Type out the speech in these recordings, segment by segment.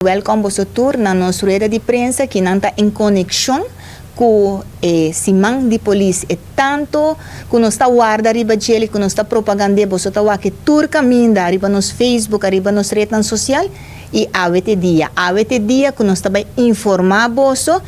Welkom boso tur na nos rueda di prensa ki nan ta en konekshon ku e siman di polis e tanto ku nos ta warda riba djel i ku nos ta propagand'é boso ta wak e tur kaminda ariba nos Facebook ariba nos retnan sosial i awe t'e dia awe t'e dia ku nos ta bai informá boso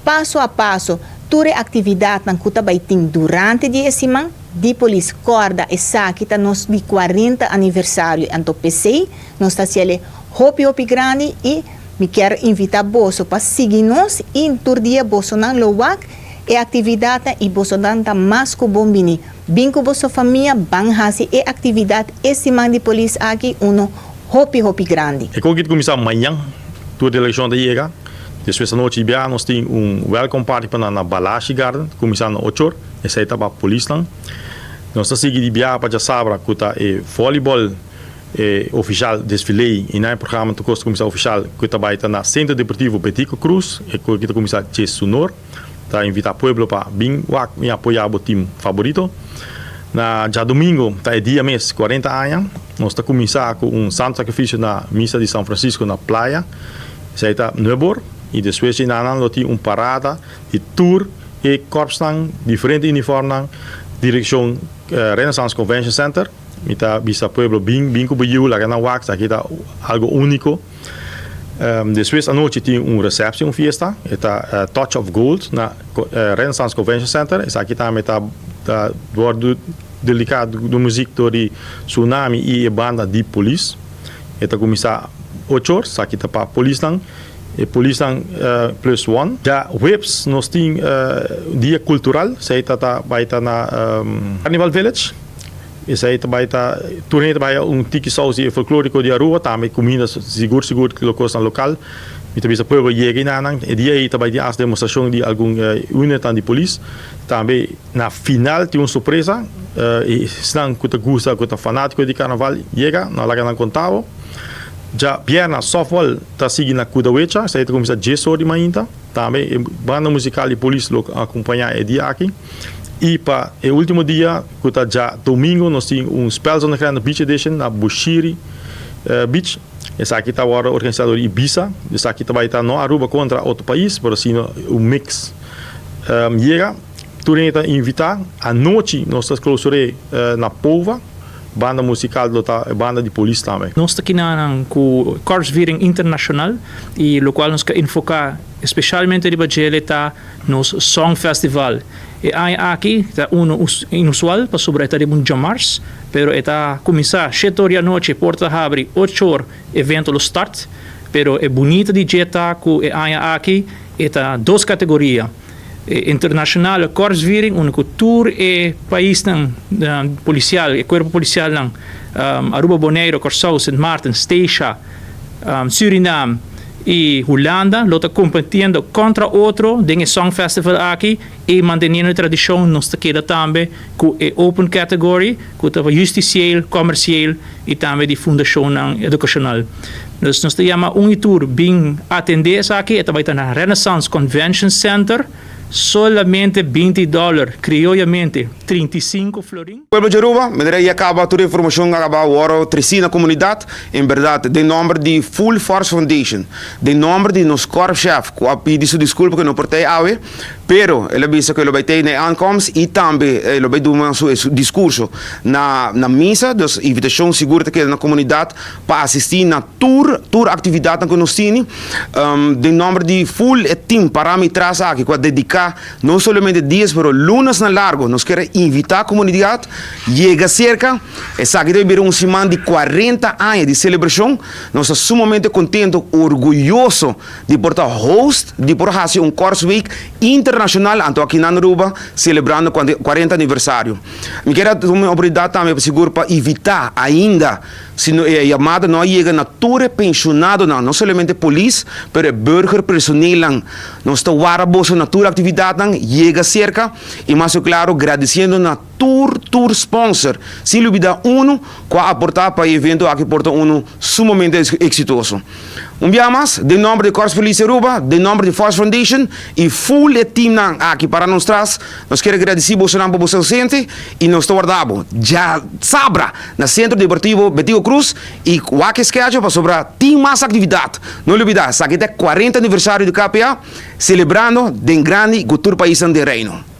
paso a paso tur e aktividatnan ku ta bai tin durante di e siman di polis kòrda esaki ta nos di 40 aniversario anto p'esei Nos ta hasiel e hopi hopi grandi y mi kier invita boso pa sigui nos y tur dia bosonan lo wak e actividadnan y bosonan ta mas cu bon bini. Bin cu boso famia ban hasi e actividad e siman di polis aki uno hopi hopi grandi. E kon ki ta kuminsá mañan, tur delegashon ta yega. Despues anochi di biaha nos tin un welcome party pa nan na Balashi Garden, kuminsá na ocho or. Esei ta pa polisnan. Nos ta sigui di biaha pa djasabra ku ta e volleyball. E ofishal desfilé i nan e programa ta kosta kuminsá ofishal ku ta bai ta na Sentro Deportivo Betico Croes. E ku ta kuminsá djes sunor. Ta invitá pueblo pa bin wak i apoyá bo tim faborito. Na djadumingu ta e dia mes 40 aña. Nos ta kuminsá ku un Santo Sakrifisio na Misa di San Francisco na Playa. Esei ta nuebor i despues di nan lo tin un parada di tur e kòrpsnan, diferente unifòrmnan, direkshon Renaissance Convention Center. Mi ta bisa pueblo bin, bin ku bo yiu, laga nan wak, esaki ta algo úniko. Despues anochi tin un resepsi, un fiesta, e ta Touch of Gold na Renaissance Convention Center. Esaki tambe ta ta wòrdu dediká di muzik dor di Tsunami i e banda di polis. E ta kuminsá ocho or, esaki ta pa polisnan, e polisnan plus one. Djaweps nos tin dia kultural, esei ta ta bai ta na Carnival Village. Esei ta bai ta tur hende ta bai haya un tiki saus di e folkloriko di Aruba, tambe kuminda sigur sigur lo kosnan lokal. Mi ta bisa pueblo yega enanan. E dia ei ta bai tin as demostrashon di algun unitnan di polis. Tambe na final tin un sorpresa. Esnan ku ta gusta, ku ta fanatiko di karnaval yega, no laga nan konta bo. Djabièrna softball ta sigui na Kudawecha, esei ta kuminsá dies or di mainta. Tambe e banda musical di polis lo acompaña e dia aki. Y pa e ultimo dia cu ta djadomingo nos tin un Spel Zonder Grenden Beach Edition na Bushiri Beach. Esaki ta wordo organisa door Ibisa. Esaki ta bay ta no Aruba contra otro pais pero sino un mix. Yega tur hende ta invita. Anochi nos ta clausure na Pova. Banda musical lo ta e banda di polis tambe. Nos ta kinanan ku Korpsviering Internashonal i lokual nos ke enfoká espeshalmente riba djele ta nos Song Festival. E aña aki ta unu inusual pasobra e ta riba un djamars, pero e ta kuminsá shete or di anochi, porta ta habri ocho or, evento lo start. Pero e bunita di dje ta ku e aña aki e ta dos kategoria. E internacionale korpsviering unda cu tur e paisnan policial, e cuerpo policialnan, Aruba, Bonaire, Corsou, Sint Maarten, Statia, Surinam y Hulanda lo ta competiendo contra otro den e Song Festival aki y manteniendo e tradicion nos ta keda tambe cu e open category cu ta pa justicieel, comercieel y tambe di fundacionnan educacional. Dus nos ta yama un y tur bin atende esaki, e ta bay ta na Renaissance Convention Center, solamente 20 dollar, crioyamente 35 florin. Pueblo di Aruba, manera ya caba tur e informacion a caba worde treci na comunidad, en berdad den nomber di Full Force Foundation, den nomber di nos korpschef cu a pidi su disculpa cu no por tey awe, Pero el a bisa ku e lo bai tei na e aankomst i tambe e lo bai duna su diskurso na na misa. Dus invitashon sigur ta keda na komunidat pa asistí na tur tur aktividatnan ku nos tini. Den nòmber di ful e tim pará mi tras aki ku a dediká no solamente dias pero lunasnan largu nos kier a invitá komunidat yega serka. Esaki ta bira un siman di 40 aña di selebrashon. Nos ta sumamente kontentu, orguyoso di por ta host di por haci un Corps Week internacional anto aki na Aruba celebrando 40 aniversario. Mi kier a tuma e oportunidad tambe pa sigur pa invita ainda si no e yamada no a yega na tur e pensionadonan no solamente polis pero e burger personeelnan. Nos ta wara boso na tur actividadnan yega cerca y mas cu claro gradiciendo na tur tur sponsor sin lubida uno cu a aporta pa e evento aki por ta uno sumamente exitoso. Un biaha mas, den nomber di Korps Politie Aruba, den nomber di Force Foundation y full e teamnan aki para nos tras, nos kier agradeci bosonan pa boso ausente y nos ta warda bo djasabra na Centro Deportivo Betico. Cruz y wak schedule pasobra tin mas actividad. No lubida, esaki ta 40 aniversario di KPA, celebrando den grandi cu tur pais den Reino.